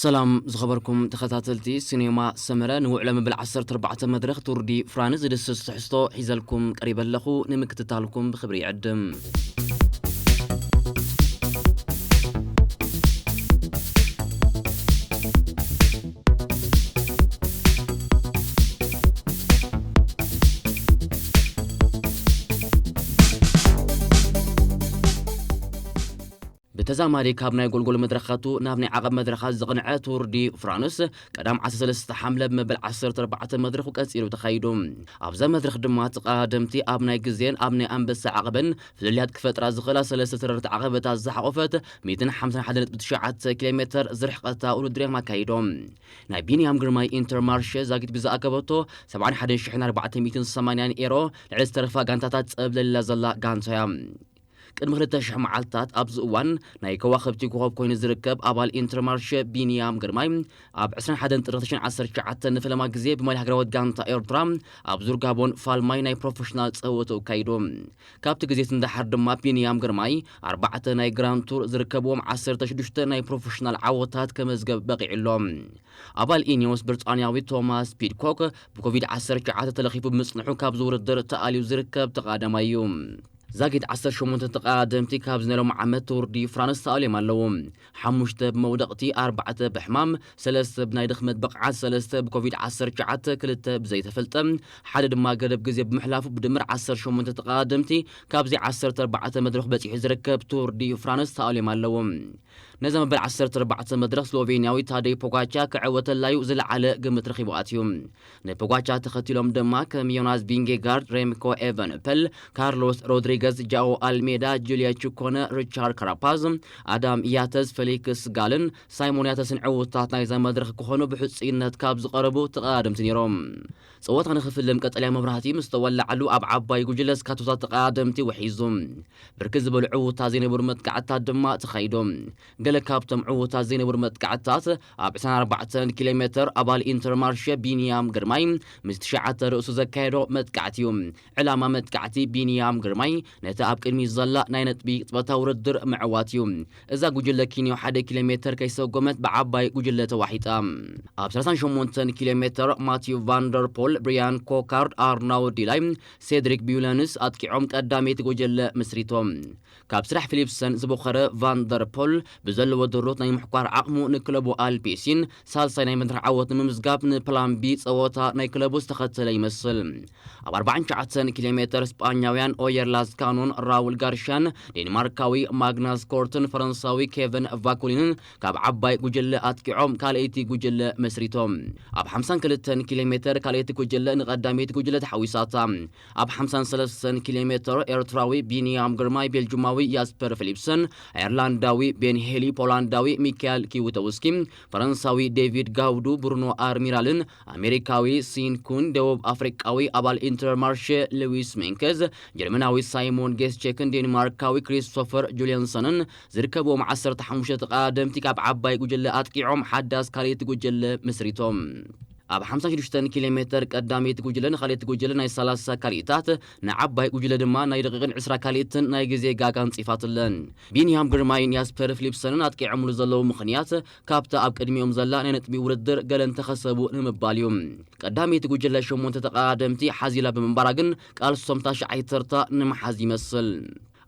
ሰላም ዝኸበርኩም ተኸታተልቲ ሲኔማ ሰመረ፣ ንውዕሎ መበል ዓሰርተ ኣርባዕተ መድረኽ ቱር ዲ ፍራንስ ዝድስስ ትሕዝቶ ሒዘልኩም ቀሪበ ኣለኹ። ንምክትታልኩም ብኽብሪ ይዕድም። ብተዛማዲ ካብ ናይ ጎልጎል መድረኻቱ ናብ ናይ ዓቐብ መድረኻት ዝቕንዐ ቱር ዲ ፍራንስ ቀዳም ዓሰርተ ሰለስተ ሓምለ ብመበል ዓሰርተ ኣርባዕተ መድረኹ ቀጺሉ ተኻይዱ። ኣብዛ መድረኽ ድማ ተቐዳደምቲ ኣብ ናይ ግዜን ኣብ ናይ ኣንበሳ ዓቐብን ፍልልያት ክፈጥራ ዝኽእላ ሰለስተ ተረርቲ ዓቐበታት ዝሓቖፈት ሚእትን ሓምሳን ሓደ ነጥቢ ትሽዓተ ኪሎ ሜተር ዝርሕቐታ ውድድር እዮም ኣካይዶም። ናይ ቢንያም ግርማይ ኢንተርማርሸ ዛጊት ብዝኣከበቶ ሰብዓን ሓደን ሽሕን ኣርባዕተ ሚእትን ሰማንያን ኤሮ ልዕሊ ዝተረፋ ጋንታታት ጸብለላ ዘላ ጋንታ እያ። ቅድሚ ክልተ ሽሕ መዓልታት ኣብዚ እዋን ናይ ከዋኽብቲ ኮኸብ ኮይኑ ዝርከብ ኣባል ኢንተርማርሸ ቢንያም ግርማይ ኣብ ዕስራን ሓደን ጥሪ ክልተ ሽሕን ዓሰርተ ትሽዓተ ንፈለማ ግዜ ብማልያ ሃገራዊት ጋንታ ኤርትራ ኣብ ዙር ጋቦን ፋልማይ ናይ ፕሮፌሽናል ጸወትኡ ኣካይዱ። ካብቲ ግዜ ንደሓር ድማ ቢንያም ግርማይ ኣርባዕተ ናይ ግራንድ ቱር ዝርከብዎም ዓሰርተ ሽዱሽተ ናይ ፕሮፌሽናል ዓወታት ከመዝገብ በቒዑ ኣሎ። ኣባል ኢኒዮስ ብሪጣንያዊ ቶማስ ፒድኮክ ብኮቪድ ዓሰርተ ትሽዓተ ተለኺፉ ብምጽንሑ ካብዚ ውድድር ተኣልዩ ዝርከብ ተቐዳዳማይ እዩ። ዛጊት ዓሰርተ ሸሞንተ ተቐዳደምቲ ካብዚ ናይ ሎም ዓመት ቱር ዲ ፍራንስ ተኣልዮም ኣለዉ። ሓሙሽተ ብመውደቕቲ፣ ኣርባዕተ ብሕማም፣ ሰለስተ ብናይ ድኽመት ብቕዓት፣ ሰለስተ ብኮቪድ ዓሰርተ ትሽዓተ፣ ክልተ ብዘይተፈልጠ፣ ሓደ ድማ ገደብ ግዜ ብምሕላፉ ብድምር ዓሰርተ ሸሞንተ ተቐዳደምቲ ካብዚ ዓሰርተ ኣርባዕተ መድረኽ በጺሑ ዝርከብ ቱር ዲ ፍራንስ ተኣልዮም ኣለዉ። ነዛ መበል ዓሰርተ ኣርባዕተ መድረኽ ስሎቬንያዊ ታደይ ፖጋቻ ክዕወተላዩ ዝለዓለ ግምት ረኺቡ ኣትዩ። ንፖጋቻ ተኸቲሎም ድማ ከም ዮናስ ቪንጌጋርድ፣ ሬምኮ ኤቨንፐል፣ ካርሎስ ሮድሪገዝ፣ ጃኦ ኣልሜዳ፣ ጁልያ ቹኮነ፣ ሪቻርድ ካራፓዝ፣ ኣዳም ያተስ፣ ፌሊክስ ጋልን ሳይሞን ያተስን ዕዉታት ናይዛ መድረኽ ክኾኑ ብሕጽይነት ካብ ዝቐረቡ ተቐዳደምቲ ነይሮም። ጸወታ ንኽፍልም ቀጠልያ መብራህቲ ምስ ተወላዓሉ ኣብ ዓባይ ጉጅለ ስካቶታት ተቐዳደምቲ ውሒዙ። ብርክት ዝበሉ ዕዉታት ዘይነበሩ መጥቃዕትታት ድማ ተኻይዶም። ገለ ካብቶም ዕዉታት ዘይነበሩ መጥቃዕትታት ኣብ ዕስራን ኣርባዕተን ኪሎ ሜተር ኣባል ኢንተርማርሸ ቢንያም ግርማይ ምስ ትሽዓተ ርእሱ ዘካየዶ መጥቃዕቲ እዩ። ዕላማ መጥቃዕቲ ቢንያም ግርማይ ነቲ ኣብ ቅድሚት ዘላ ናይ ነጥቢ ቅጽበታዊ ውድድር ምዕዋት እዩ። እዛ ጉጅለ ኪንዮ ሓደ ኪሎ ሜተር ከይሰጎመት ብዓባይ ጉጅለ ተዋሒጣ። ኣብ ሰላሳን ሸሞንተን ኪሎ ሜተር ማቲዩ ቫንደር ፖል፣ ብሪያን ኮካርድ፣ ኣርናውድ ዲላይ፣ ሴድሪክ ቢውለንስ ኣጥቂዖም ቀዳመይቲ ጉጅለ ምስሪቶም። ካብ ስራሕ ፊሊፕሰን ዝበኸረ ቫንደር ፖል ብዘለዎ ድሩት ናይ ምሕኳር ዓቕሙ ንክለቡ ኣልፔሲን ሳልሳይ ናይ መድረኽ ዓወት ንምምዝጋብ ንፕላን ቢ ጸወታ ናይ ክለቡ ዝተኸተለ ይመስል። ኣብ ኣርባዓን ትሽዓተን ኪሎ ሜተር ስጳኛውያን ኦየር ላስካኖን ራውል ጋርሻን ዴንማርካዊ ማግናስ ኮርትን ፈረንሳዊ ኬቨን ቫኩሊንን ካብ ዓባይ ጉጅለ ኣጥቂዖም ካልኣይቲ ጉጅለ መስሪቶም። ኣብ ሓምሳን ክልተን ኪሎ ሜተር ካልኣይቲ ጉጅለ ንቐዳመይቲ ጉጅለ ተሓዊሳታ። ኣብ ሓምሳን ሰለስተን ኪሎ ሜተር ኤርትራዊ ቢንያም ግርማይ፣ ቤልጁማዊ ያስፐር ፊሊፕሰን፣ ኣየርላንዳዊ ቤን ሄሊ፣ ፖላንዳዊ ሚካኤል ኪዊተውስኪ፣ ፈረንሳዊ ዴቪድ ጋውዱ፣ ብሩኖ ኣርሚራልን ኣሜሪካዊ ሲን ኩን፣ ደቡብ ኣፍሪቃዊ ኣባል ኢንተርማርሼ ሉዊስ ሜንኬዝ፣ ጀርመናዊ ሳይሞን ጌስቼክን ዴንማርካዊ ክሪስቶፈር ጁልየንሰንን ዝርከብዎም ዓሰርተ ሓሙሽተ ተቐዳደምቲ ካብ ዓባይ ጉጅለ ኣጥቂዖም ሓዳስ ካልኣይቲ ጉጅለ መስሪቶም። ኣብ ሓምሳን ሽዱሽተን ኪሎ ሜተር ቀዳመይቲ ጉጅለ ንኻልኣይቲ ጉጅለ ናይ ሰላሳ ካልኢታት፣ ንዓባይ ጉጅለ ድማ ናይ ደቂቕን ዕስራ ካልኢትን ናይ ግዜ ጋጋ ኣንጺፋትለን። ቢንያም ግርማይን ያስፐር ፊሊፕሰንን ኣጥቂዖምሉ ዘለዉ ምኽንያት ካብታ ኣብ ቅድሚኦም ዘላ ናይ ነጥቢ ውድድር ገለ እንተኸሰቡ ንምባል እዩ። ቀዳመይቲ ጉጅለ ሸሞንተ ተቐዳደምቲ ሓዚላ ብምንባራ ግን ቃልሶም ታሽዓይ ተርታ ንምሓዝ ይመስል።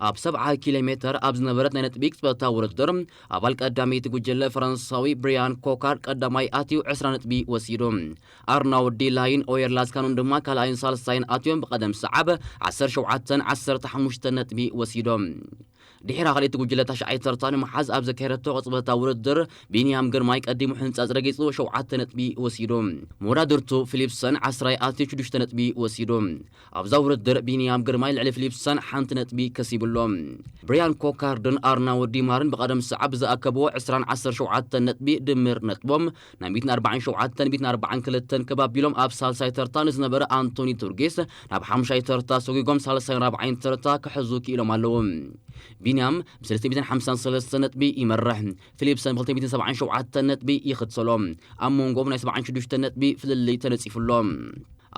ኣብ ሰብዓ ኪሎ ሜተር ኣብ ዝነበረት ናይ ነጥቢ ቅጽበታዊ ውድድር ኣባል ቀዳመይቲ ጉጅለ ፈረንሳዊ ብሪያን ኮካር ቀዳማይ ኣትዩ ዕስራ ነጥቢ ወሲዱ። ኣርናውድ ዲላይን ኦየር ላስካኑን ድማ ካልኣይን ሳልሳይን ኣትዮም ብቐደም ሰዓብ ዓሰርተ ሸውዓተን ዓሰርተ ሓሙሽተን ነጥቢ ወሲዶም። ድሒራ ካልኣይቲ ጉጅለ ታሽዓይ ተርታ ንምሓዝ ኣብ ዘካየደቶ ቅጽበታዊ ውድድር ቢንያም ግርማይ ቀዲሙ ሕንጻጽ ረጊጹ ሸውዓተ ነጥቢ ወሲዱ። መወዳድርቱ ፊሊፕሰን ዓስራይ ኣትዩ ሽዱሽተ ነጥቢ ወሲዱ። ኣብዛ ውድድር ቢንያም ግርማይ ልዕሊ ፊሊፕሰን ሓንቲ ነጥቢ ከሲቡ ኣሎ። ብሪያን ኮካርድን ኣርናውድ ዲማርን ብቐደም ሰዓብ ብዝኣከብዎ ዕስራን ዓሰርተ ሸውዓተን ነጥቢ ድምር ነጥቦም ናብ ሚእትን ኣርባዓን ሸውዓተን ሚእትን ኣርባዓን ክልተን ከባቢሎም ኣብ ሳልሳይ ተርታ ንዝነበረ ኣንቶኒ ቱርጌስ ናብ ሓሙሻይ ተርታ ሰጒጎም ሳልሳይን ራብዓይን ተርታ ክሕዙ ክኢሎም ኣለዉ። ቢንያም ብ ሰለስተ ሚእትን ሓምሳን ሰለስተ ነጥቢ ይመርሕ። ፊሊፕሰን ብ ክልተ ሚእትን ሰብዓን ሸውዓተን ነጥቢ ይኽተሎ። ኣብ መንጎኦም ናይ ሰብዓን ሽዱሽተ ነጥቢ ፍልልይ ተነጺፉ ኣሎ።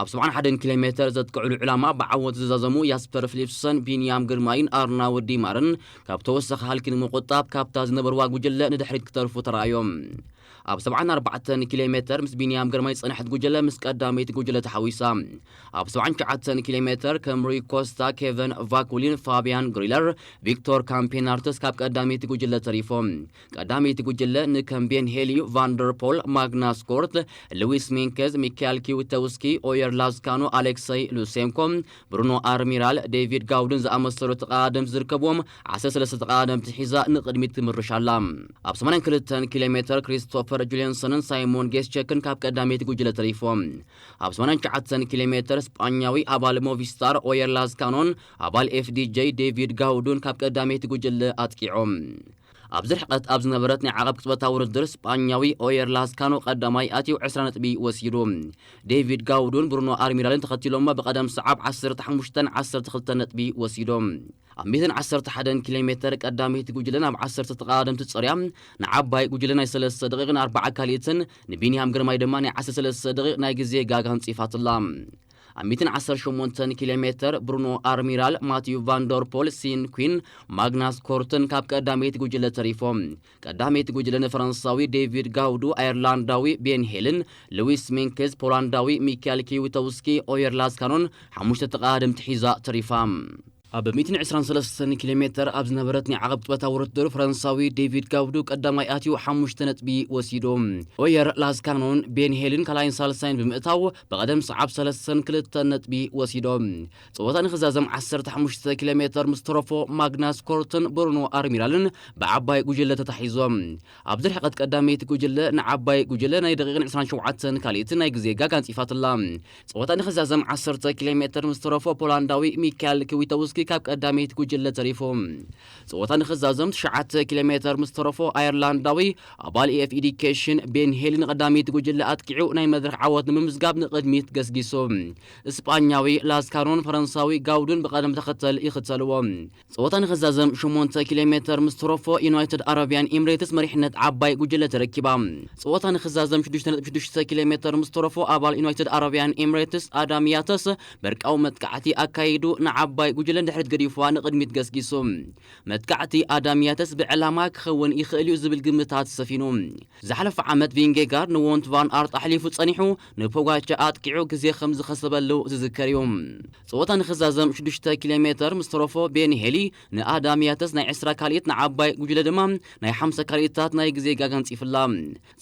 ኣብ ሰብዓን ሓደን ኪሎ ሜተር ዘጥቅዕሉ ዕላማ ብዓወት ዝዛዘሙ ያስፐር ፊሊፕሰን፣ ቢንያም ግርማይን ኣርናውድ ዲማርን ካብ ተወሳኺ ሃልኪ ንምቁጣብ ካብታ ዝነበርዋ ጉጅለ ንድሕሪት ክተርፉ ተራእዮም። ኣብ ሰብዓን ኣርባዕተን ኪሎ ሜተር ምስ ቢንያም ግርማይ ዝጸንሐት ጉጅለ ምስ ቀዳመይቲ ጉጅለ ተሓዊሳ። ኣብ ሰብዓን ትሽዓተን ኪሎ ሜተር ከም ሩይ ኮስታ፣ ኬቨን ቫኩሊን፣ ፋቢያን ግሪለር፣ ቪክቶር ካምፔናርትስ ካብ ቀዳመይቲ ጉጅለ ተሪፎም። ቀዳመይቲ ጉጅለ ንከም ቤን ሄሊ፣ ቫንደርፖል፣ ማግናስ ኮርት፣ ሉዊስ ሚንኬዝ፣ ሚካኤል ኪውተውስኪ፣ ኦየር ላዝካኖ፣ ኣሌክሰይ ሉሴንኮ፣ ብሩኖ ኣርሚራል፣ ዴቪድ ጋውድን ዝኣመሰሉ ተቐዳደምቲ ዝርከብዎም ዓሰርተ ሰለስተ ተቐዳደምቲ ሒዛ ንቕድሚት ትምርሽ ኣላ። ኣብ ሰማንያን ክልተን ኪሎ ሜተር ክሪስቶፈር ጁልየንሰንን ሳይሞን ጌስቸክን ካብ ቀዳመይቲ ጉጅለ ተሪፎም። ኣብ ሰማንያን ትሽዓተን ኪሎ ሜተር ስጳኛዊ ኣባል ሞቪስታር ኦየር ላዝካኖን ኣባል ኤፍዲጄ ዴቪድ ጋውዱን ካብ ቀዳመይቲ ጉጅለ ኣጥቂዖም። ኣብዚ ርሕቀት ኣብ ዝነበረት ናይ ዓቐብ ቅጽበታዊ ውድድር ስጳኛዊ ኦየር ላዝካኖ ቀዳማይ ኣትዩ ዕስራ ነጥቢ ወሲዱ። ዴቪድ ጋውዱን ብሩኖ ኣርሚራልን ተኸቲሎሞ ብቐደም ሰዓብ ዓሰርተ ሓሙሽተን ዓሰርተ ክልተን ነጥቢ ወሲዶም። ኣብ ሚእትን ዓሰርተ ሓደን ኪሎ ሜተር ቀዳመይቲ ጉጅለ ናብ ዓሰርተ ተቐዳደምቲ ጸርያ ንዓባይ ጉጅለ ናይ ሰለስተ ደቂቕን ኣርባዓ ካልኢትን ንቢንያም ግርማይ ድማ ናይ ዓሰርተ ሰለስተ ደቂቕ ናይ ግዜ ጋግ ኣንጺፋትላ። ኣብ ሚእትን ዓሰርተ ሸሞንተን ኪሎ ሜተር ብሩኖ ኣርሚራል፣ ማቲዩ ቫንደርፖል፣ ሲን ኩን፣ ማግናስ ኮርትን ካብ ቀዳመይቲ ጉጅለ ተሪፎም። ቀዳመይቲ ጉጅለ ንፈረንሳዊ ዴቪድ ጋውዱ፣ ኣየርላንዳዊ ቤን ሄልን፣ ሉዊስ ሚንክዝ፣ ፖላንዳዊ ሚካኤል ኪዊተውስኪ፣ ኦየር ላዝካኖን ሓሙሽተ ተቐዳደምቲ ሒዛ ተሪፋ። ኣብ ሚእትን ዕስራን ሰለስተን ኪሎ ሜተር ኣብ ዝነበረት ናይ ዓቐብ ቅጽበታዊ ውድድር ፈረንሳዊ ዴቪድ ጋውዱ ቀዳማይ ኣትዩ ሓሙሽተ ነጥቢ ወሲዱ። ኦየር ላዝካኖን ቤን ሄልን ካልኣይን ሳልሳይን ብምእታው ብቐደም ሰዓብ ሰለስተን ክልተን ነጥቢ ወሲዶም። ጸወታ ንኽዛዘም ዓሰርተ ሓሙሽተ ኪሎ ሜተር ምስ ተረፎ ማግናስ ኮርትን ብሩኖ ኣርሚራልን ብዓባይ ጉጅለ ተታሒዞም። ኣብዚ ርሕቀት ቀዳመይቲ ጉጅለ ንዓባይ ጉጅለ ናይ ደቂቕን ዕስራን ሸውዓተን ካልኢትን ናይ ግዜ ጋግ ኣንጺፋትላ። ጸወታ ንኽዛዘም ዓሰርተ ኪሎ ሜተር ምስ ተረፎ ፖላንዳዊ ሚካኤል ክዊተውስኪ ካብ ቀዳመይቲ ጉጅለ ተሪፉ። ጸወታ ንኽዛዘም ትሽዓተ ኪሎ ሜተር ምስ ተረፎ ኣየርላንዳዊ ኣባል ኤፍ ኤዲኬሽን ቤን ሄሊ ንቐዳመይቲ ጉጅለ ኣጥቂዑ ናይ መድረኽ ዓወት ንምምዝጋብ ንቕድሚት ገስጊሱ። እስጳኛዊ ላዝካኖን ፈረንሳዊ ጋውዱን ብቐደም ተኸተል ይኽተልዎ። ጸወታ ንኽዛዘም ሸሞንተ ኪሎ ሜተር ምስ ተረፎ ዩናይትድ ኣረብያን ኤምሬትስ መሪሕነት ዓባይ ጉጅለ ተረኪባ። ጸወታ ንኽዛዘም ሽዱሽተ ነጥቢ ሽዱሽተ ኪሎ ሜተር ምስ ተረፎ ኣባል ዩናይትድ ኣረብያን ኤምሬትስ ኣዳም ያተስ በርቃዊ መጥቃዕቲ ኣካይዱ ንዓባይ ጉጅለ ንድሕሪት ገዲፉዋ ንቕድሚት ገስጊሱ። መጥቃዕቲ ኣዳም ያተስ ብዕላማ ክኸውን ይኽእል እዩ ዝብል ግምታት ሰፊኑ። ዝሓለፈ ዓመት ቪንጌጋርድ ንዎንት ቫን ኣርት ኣሕሊፉ ጸኒሑ ንፖጋቻ ኣጥቂዑ ግዜ ከም ዝኸሰበሉ ዝዝከር እዩ። ጸወታ ንኽዛዘም ሽዱሽተ ኪሎ ሜተር ምስ ተረፎ ቤኒ ሄሊ ንኣዳም ያተስ ናይ ዕስራ ካልኢት ንዓባይ ጉጅለ ድማ ናይ ሓምሳ ካልኢታት ናይ ግዜ ጋግ ኣንጺፍላ።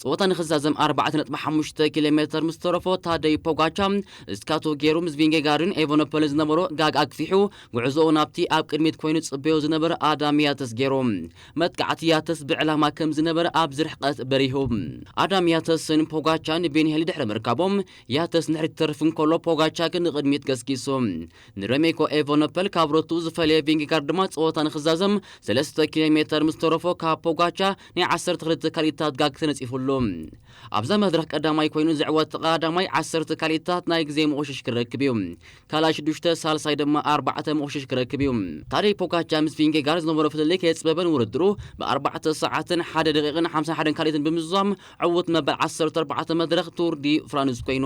ጸወታ ንኽዛዘም ኣርባዕተ ነጥቢ ሓሙሽተ ኪሎ ሜተር ምስ ተረፎ ታደይ ፖጋቻ እስካቶ ገይሩ ምስ ቪንጌጋርድን ኤቨኖፐልን ዝነበሮ ጋግ ኣግፊሑ ጉዕዞኡ ናብቲ ኣብ ቅድሚት ኮይኑ ጽበዮ ዝነበረ ኣዳም ያተስ ገይሩ። መጥቃዕቲ ያተስ ብዕላማ ከም ዝነበረ ኣብዚ ርሕቀት በሪሁ። ኣዳም ያተስን ፖጋቻን ቤኒ ሄሊ ድሕሪ ምርካቦም ያተስ ንድሕሪት ክተርፍ እንከሎ ፖጋቻ ግን ንቕድሚት ገስጊሱ። ንረሜኮ ኤቨኖፐል ካብ ሮቱ ዝፈለየ ቪንጌጋርድ ድማ ጸወታ ንኽዛዘም ሰለስተ ኪሎ ሜተር ምስ ተረፎ ካብ ፖጋቻ ናይ ዓሰርተ ክልተ ካልኢታት ጋግ ተነጺፉሉ። ኣብዛ መድረኽ ቀዳማይ ኮይኑ ዝዕወት ተቐዳዳማይ ዓሰርተ ካልኢታት ናይ ግዜ መቑሽሽ ክረክብ እዩ። ካልኣይ ሽዱሽተ፣ ሳልሳይ ድማ ኣርባዕተ መቑሽሽ ክረክብ እዩ። ታደይ ፖጋቻ ምስ ቪንጌጋርድ ዝነበሮ ፍልልይ ከየጽበበን ውድድሩ ብኣርባዕተ ሰዓትን ሓደ ደቂቕን ሓምሳን ሓደን ካልኢትን ብምዝዛም ዕዉት መበል ዓሰርተ ኣርባዕተ መድረኽ ቱር ዲ ፍራንስ ኮይኑ።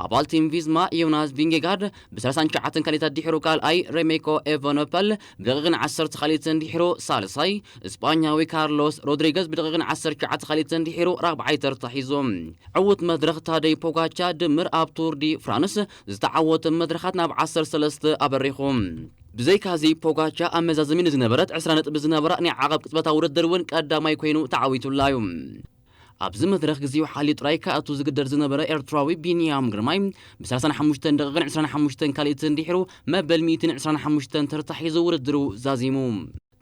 ኣባል ቲም ቪዝማ ዮናስ ቪንጌጋርድ ብሰላሳን ትሽዓተን ካልኢታት ድሒሩ ካልኣይ፣ ሬሜኮ ኤቨኖፐል ብደቂቕን ዓሰርተ ካልኢትን ድሒሩ ሳልሳይ፣ እስጳኛዊ ካርሎስ ሮድሪገዝ ብደቂቕን ዓሰርተ ትሽዓተ ካልኢትን ድሒሩ ራብዓይ ተርታ ሒዙ። ዕዉት መድረኽ ታደይ ፖጋቻ ድምር ኣብ ቱር ዲ ፍራንስ ዝተዓወተ መድረኻት ናብ ዓሰርተ ሰለስተ ኣበሪኹ። ብዘይካዚ ፖጋቻ ኣብ መዛዘሚ ንዝነበረት ዕስራ ነጥቢ ዝነበራ ናይ ዓቐብ ቅጽበታዊ ውድድር እውን ቀዳማይ ኮይኑ ተዓዊቱላ እዩ። ኣብዚ መድረኽ ግዜኡ ሓልዩ ጥራይ ክኣቱ ዝግደድ ዝነበረ ኤርትራዊ ቢንያም ግርማይ ብሰላሳን ሓሙሽተን ደቂቕን ዕስራን ሓሙሽተን ካልኢትን ድሒሩ መበል ሚእትን ዕስራን ሓሙሽተን ተርታ ሒዙ ውድድሩ ዛዚሙ።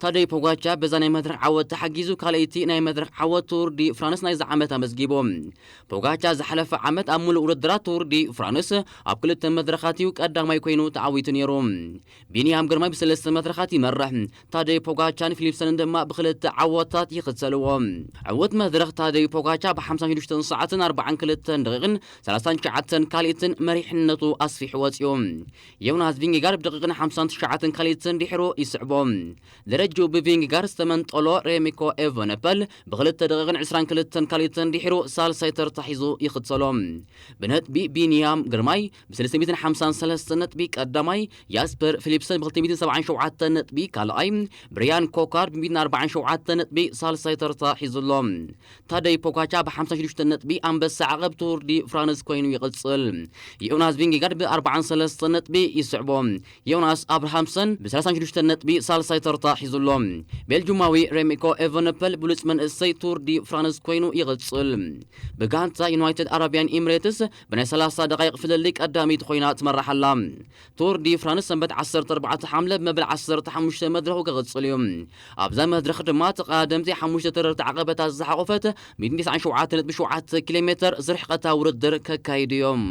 ታደይ ፖጋቻ በዛ ናይ መድረኽ ዓወት ተሓጊዙ ካልኣይቲ ናይ መድረኽ ዓወት ቱር ዲ ፍራንስ ናይዚ ዓመት ኣመዝጊቡ። ፖጋቻ ዝሓለፈ ዓመት ኣብ ሙሉእ ውድድራት ቱር ዲ ፍራንስ ኣብ ክልተ መድረኻት እዩ ቀዳማይ ኮይኑ ተዓዊቱ ነይሩ። ቢንያም ግርማይ ብሰለስተ መድረኻት ይመርሕ። ታደይ ፖጋቻን ፊሊፕሰንን ድማ ብክልተ ዓወታት ይኽተልዎ። ዕዉት መድረኽ ታደይ ፖጋቻ ብሓምሳን ሽዱሽተን ሰዓትን ኣርባዓን ክልተን ደቂቕን ሰላሳን ትሽዓተን ካልኢትን መሪሕነቱ ኣስፊሑ ወጺኡ። ዮናስ ቪንጌጋርድ ብደቂቕን ሓምሳን ትሽዓተን ካልኢትን ድሒሩ ይስዕቦ። ደረጃ ጁ ብቪንጋር ዝተመንጠሎ ሬሚኮ ኤቨነፐል ብክልተ ደቂቕን ዕስራን ክልተን ካልኢትን ድሒሩ ሳልሳይ ተርታ ሒዙ ይኽተሎ። ብነጥቢ ቢንያም ግርማይ ብ353 ነጥቢ ቀዳማይ፣ ያስፐር ፊሊፕሰን ብ277 ነጥቢ ካልኣይ፣ ብሪያን ኮካር ብ147 ነጥቢ ሳልሳይ ተርታ ሒዙ ኣሎ። ታደይ ፖጋቻ ብ56 ነጥቢ ኣንበሳ ዓቐብ ቱር ዲ ፍራንስ ኮይኑ ይቕጽል። ዮናስ ቪንጌጋርድ ብ43 ነጥቢ ይስዕቦ። ዮናስ ኣብርሃምሰን ብ36 ነጥቢ ሳልሳይ ተርታ ሒዙ ኣሎ። ቤልጁማዊ ሬሚኮ ኤቨነፐል ብሉጽ መንእሰይ ቱር ዲ ፍራንስ ኮይኑ ይቕጽል። ብጋንታ ዩናይትድ ኣረቢያን ኢምሬትስ ብናይ 30 ደቃይቕ ፍልልይ ቀዳሚት ኮይና ትመራሕ ኣላ። ቱር ዲ ፍራንስ ሰንበት 14 ሓምለ ብመበል 15 መድረኹ ክቕጽል እዩ። ኣብዛ መድረኽ ድማ ተቐዳደምቲ ሓሙሽተ ተረርቲ ዓቐበታት ዝሓቖፈት 197.7 ኪሎ ሜትር ዝርሕቐታ ውድድር ከካይዱ እዮም።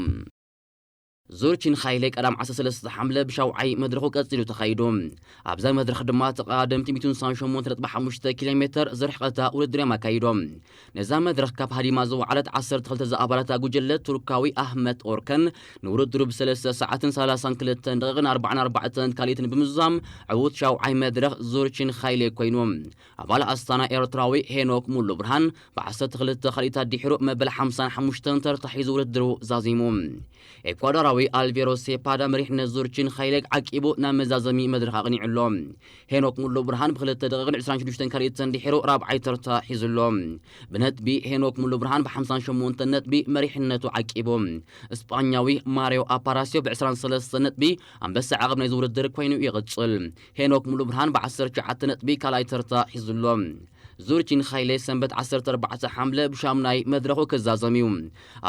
ዙርቺን ኻይሌ ቀዳም 13 ሓምለ ብሻውዓይ መድረኹ ቀጺሉ ተኻይዱ። ኣብዛ መድረኽ ድማ ተቐዳደምቲ 168.5 ኪሎ ሜትር ዝርሕቐታ ውድድር እዮም ኣካይዶም። ነዛ መድረኽ ካብ ሃዲማ ዝወዓለት 12 ዝኣባላታ ጉጅለ ቱርካዊ ኣህመት ኦርከን ንውድድሩ ብ3 ሰዓትን 32 ደቂቕን 44 ካልኢትን ብምዝዛም ዕዉት ሻውዓይ መድረኽ ዙርቺን ኻይሌ ኮይኑ። ኣባል ኣስታና ኤርትራዊ ሄኖክ ሙሉ ብርሃን ብ12 ካልኢታት ድሒሩ መበል 55 ተርታ ሒዙ ውድድሩ ዛዚሙ። ኤኳዶራዊ ኣልቬሮ ሴፓዳ መሪሕነት ዙርቺን ኻይሌ ዓቂቡ ናብ መዛዘሚ መድረኽ ኣቕኒዑ ኣሎ። ሄኖክ ሙሉ ብርሃን ብክልተ ደቂቕን 26 ካልኢትን ድሒሩ ራብዓይ ተርታ ሒዙ ኣሎ። ብነጥቢ ሄኖክ ሙሉ ብርሃን ብ58 ነጥቢ መሪሕነቱ ዓቂቡ። እስጳኛዊ ማሪዮ ኣፓራሲዮ ብ23 ነጥቢ ኣንበሳ ዓቐብ ናይዚ ውድድር ኮይኑ ይቕጽል። ሄኖክ ሙሉ ብርሃን ብ19 ነጥቢ ካልኣይ ተርታ ሒዙ ኣሎ። ዙርቺን ኻይሌ ሰንበት 14 ሓምለ ብሻምናይ መድረኹ ክዛዘም እዩ።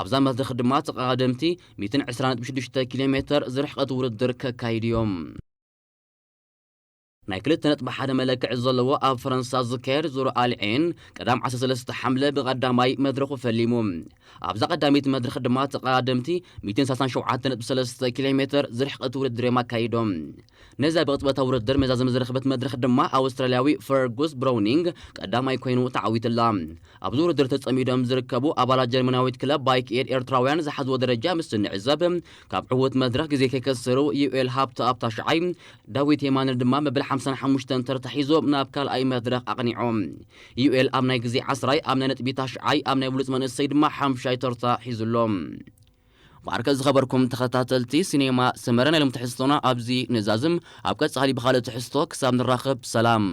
ኣብዛ መድረኽ ድማ ተቐዳደምቲ 120.6 ኪሎ ሜትር ዝርሕቐት ውድድር ከካይዱ እዮም። ናይ 2.1 መለክዒ ዘለዎ ኣብ ፈረንሳ ዝካየድ ዙር ኣልዔን ቀዳም 13 ሓምለ ብቐዳማይ መድረኹ ፈሊሙ። ኣብዛ ቀዳሚት መድረኽ ድማ ተቐዳደምቲ 133.3 ኪሎ ሜትር ዝርሕቐት ውድድር እዮም ኣካይዶም። ነዛ ብቕጽበታዊ ውድድር መዛዘሚ ዝረኸበት መድረኽ ድማ ኣውስትራልያዊ ፈርጉስ ብራውኒንግ ቀዳማይ ኮይኑ ተዓዊትላ። ኣብዚ ውድድር ተጸሚዶም ዝርከቡ ኣባላት ጀርመናዊት ክለብ ባይክ ኤድ ኤርትራውያን ዝሓዝዎ ደረጃ ምስ እንዕዘብ፣ ካብ ዕዉት መድረኽ ግዜ ከይከሰሩ ዩኤል ሃብተኣብ ታሽዓይ፣ ዳዊት የማነ ድማ መበል 55 ተርታ ሒዞም ናብ ካልኣይ መድረኽ ኣቕኒዖም። ዩኤል ኣብ ናይ ግዜ ዓስራይ፣ ኣብ ናይ ነጥቢ ታሽዓይ፣ ኣብ ናይ ብሉጽ መንእሰይ ድማ ሓምሻይ ተርታ ሒዙ ኣሎ። ማርከ ዝኸበርኩም ተኸታተልቲ ሲኔማ ሰመረ፣ ናይ ሎም ትሕዝቶና ኣብዚ ንዛዝም። ኣብ ቀጻሊ ብኻልእ ትሕዝቶ ክሳብ ንራኸብ ሰላም።